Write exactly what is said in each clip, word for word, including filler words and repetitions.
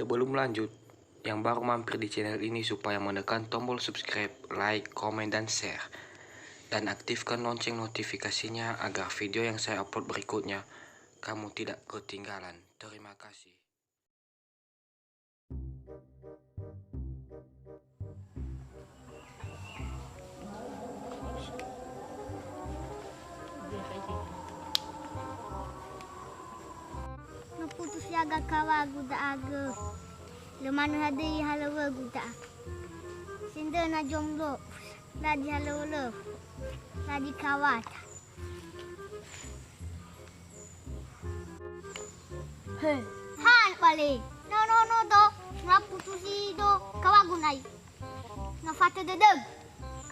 Sebelum lanjut, yang baru mampir di channel ini supaya menekan tombol subscribe, like, komen, dan share. Dan aktifkan lonceng notifikasinya agar video yang saya upload berikutnya kamu tidak ketinggalan. Terima kasih. No putus yaga kawagu da'agö. Lö manö hadöi halöŵögu da'a. Sindöna jomblo, ladi halöŵölö, ladi kawata. He. Han bale. No, no, no do. Ngaputusi do kawagu nai. Ngafata dödög.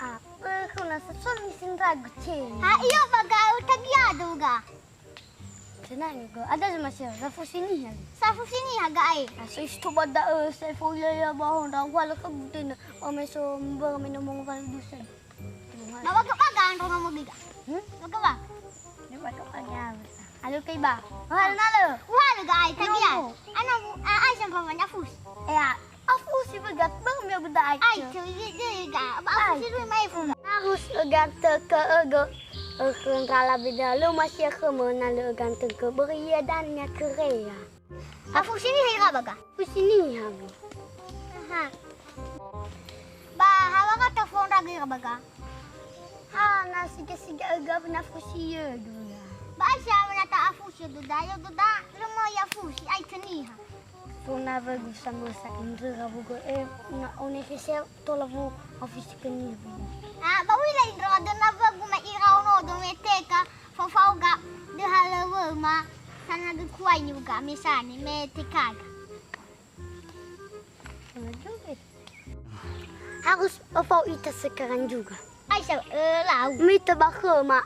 Apa kau nasa suami sindragu cewek? Ha, iyo, baga utagia do ga. Tenang go. Ada sama sih. Safusi niha. Safusi niha ga ai. Aso isto bada, eh, saya foya ya bahon rawa lah kebutena. Omeso mbeng meno mong valu dusen. Ba baga-baga andro ngamo giga. Hmm? Baga-baga. Ini baga-baga. Halo, kai ba. Halo, nalo. Halo, ga ai, tagia. Ano, a, ai, sampai banyak fus. Ya, afus sih begat bang, biar beda ai. Ai, cuy, dia, dia, ga. Ba afus itu mai fus. Harus ganteng ke ego. Ekrendra la beda lo masih ke mana lo ganteng ke beria dan nya kerea. Afus ini hai ga baga? Afus ini ha. Aha. Ba, hawa ka tafondra gira baga? Ha, na siga-siga ega na fusi ye dula. Ba, sia na ta afusi doda, yo doda, lemo ya fusi, ai teniha. Sona bagus sama sa indra bugo e, na one fese tola bu ofisi keni. Ah, ba wila indra dena bagu ma ira ono do meteka, fofau ga de halewe ma, sana ge kuai ni ga mesane, meteka ga. Harus ofau ita sekarang juga. Aisyah, eh, lau. Mita bakhe ma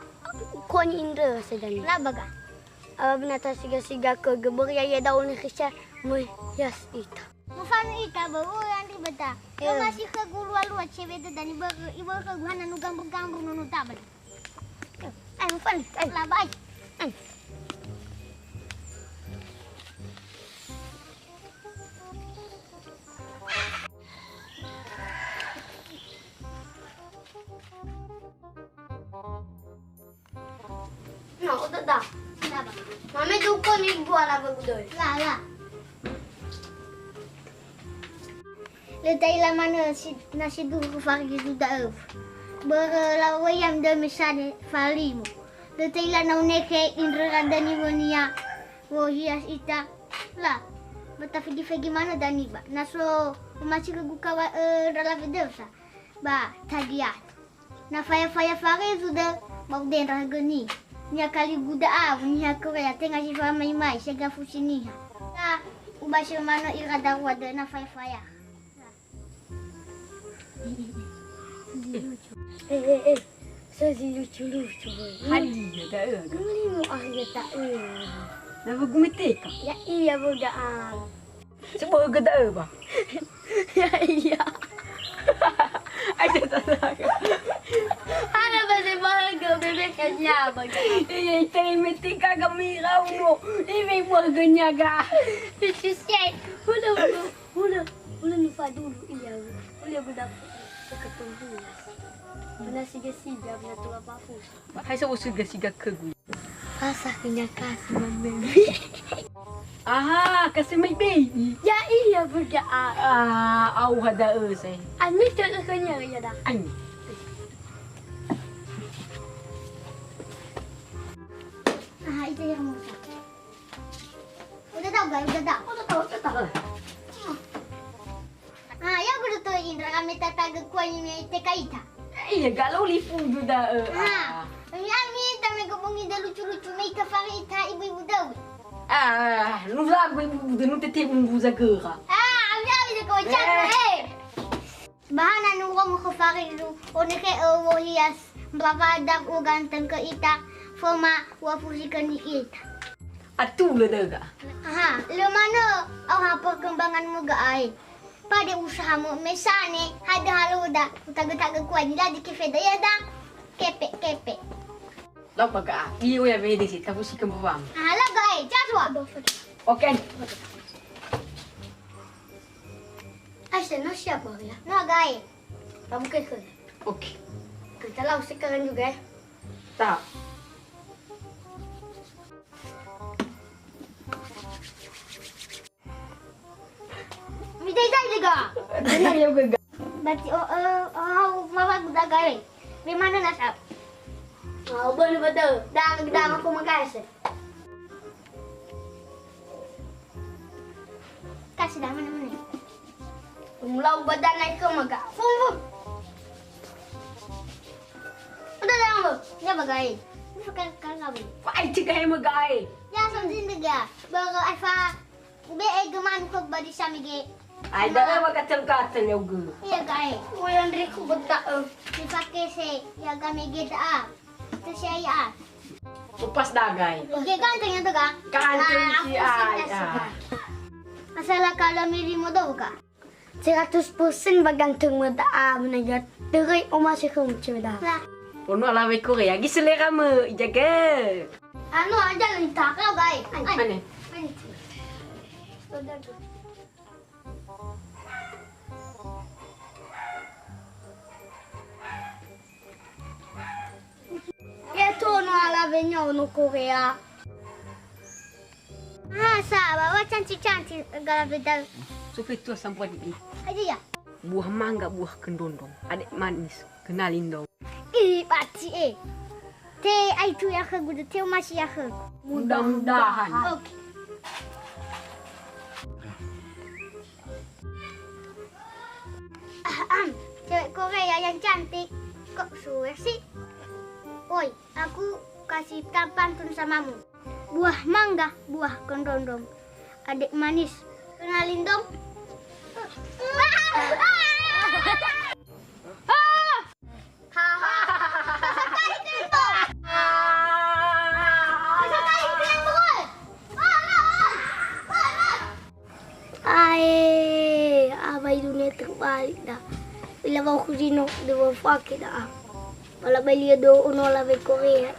koni indra sedani. Lau baga. Aba binatang siga-siga ke gebor ya, ya daun khisa meyas ita. Mufanu ita baru yang ribeta. Yo masih ke gulu alua cewek dani baru, ibu ke guhana nu gambur-gambur nunu tabal. Ayo, Fani, ayo. Labai. Ayo. No, udah dah. Kenapa? Mami dukun ibu ala begudoi. Lah, lah. Lö ta'ila manö si, na sindruhu faridu da'ö. Börö lawöiam dömi sane falimu. Lö ta'ila na unekhe indra dani wönia wohias ita. La, ba tafigi-figi manö dani ba. Na so umasi khögu kawa, ö, ndra lawe dösa. Ba, tagiat. Na faya-faya farezu dö, ba udendra göni. Nia kali guda awu niha Korea tenga si famai-mai sega fusi niha. Na ubasi manö ira darua dö na faya-faya. Eh, eh, eh. Sazi lucu-lucu, boy. Hadia da'ö aga? Mulimu akhirnya ta'ö. Na wagu meteka? Ya iya, boga am. Sebab harga tak apa? Ya, iya. Ada tak ada? Ada masih harga bebek kan ya, bagi. Iya, ite meti kagak mirau no. Ini harganya ga? Susi, udah, udah, udah, udah lupa dulu, iya. Udah, udah. Ketemu. Pernah siga-siga, pernah tulah pafus. Hai, so usul gasiga khögu. Pasah kenyakasi, my baby. Aha, kasi my baby. Ya iya, berga. Ah, au hada öse. Ami tak kenya ya dah. Ani. Aha, itu yang mau. Udah tahu, guys, udah tahu. Udah tahu, udah tahu. Ah, ya, udah tahu, Indra, kami tak tahu kuahnya, me teka ita. Iya, gak lo lifu juga, eh. Ah, ini, ini, kami gabungi dah lucu-lucu, me ita fari ita ibu-ibu Daud. Ah, nu lagu ibu-ibu, nu tete bumbu zagera. Ah, ami, ami, kau cak, eh. Bahana nurung khö faridu, one khe öwo hias, mbawa dak uganteng kö ita, foma wa fusi kö ni ita. Atulö döga. Aha, lö manö, au ha perkembanganmu ga ai. Pade usahamu mesane, hade haloda, utagö-tagö kuai, ladi kefeda ya da, kepe, kepe. Lau baga, iyo ya wede si, tafu si kembang. Aha, lau ga ai, jaswa. Oke. No siap, Bang, ya? No, Aga e. Kamu ke ke. Oke. Kita lau sekarang juga, ya. Tak. Midai-dai juga. Dengar ya, Gaga. Berarti, oh, eh, oh, mama udah gawe. Di mana nasab? Oh, boleh betul. Dah, dah aku makan sih. Kasih dah, mana, mana? Mulau badan naik ke mega. Fum, fum. Udah dah, Bu. Ya, bagai. Bukan, kan, kan. Wah, itu kayak megai. Ya, sambil dega. Bagai, Eva. Be, eh, geman kok badi samige. Ai, dah, maka cengkaceng ya, Uge. Iya, gae. Oh, yang diriku betak, eh. Dipakai se, ya, gamege da'a. Itu saya, ah. Upas dagai. Oke, ganteng itu, Kak. Ganteng si ai, ah. Masalah kalau miri modal, Kak. Seratus persen ba ganteng me da'a, menegah terei oma sekhum cewek da'a. Lah. Ono ala we Korea, gi selera me, ijaga. Anu aja lintah kau, guys. Ane. Ane. Ya, tu no ala we nyo no Korea. Ah, sa, bawa cantik-cantik gala bedal. Sofi tu sampo di. Aja ya. Buah mangga, buah kendondong, adek manis, kena lindong. Ih, pati, eh. Te ai tu ya ke gude, te masih ya ke. Mudah-mudahan. Oke. Ahem, cewek Korea yang cantik. Kok suwe sih? Woi, aku kasih pantun samamu. Buah mangga, buah kondondong. Adek manis, kena lindong. Ae, abai dunia terbalik dah. Bila bau khuzino, de bau fake dah. Pala beli do ono lawe Korea.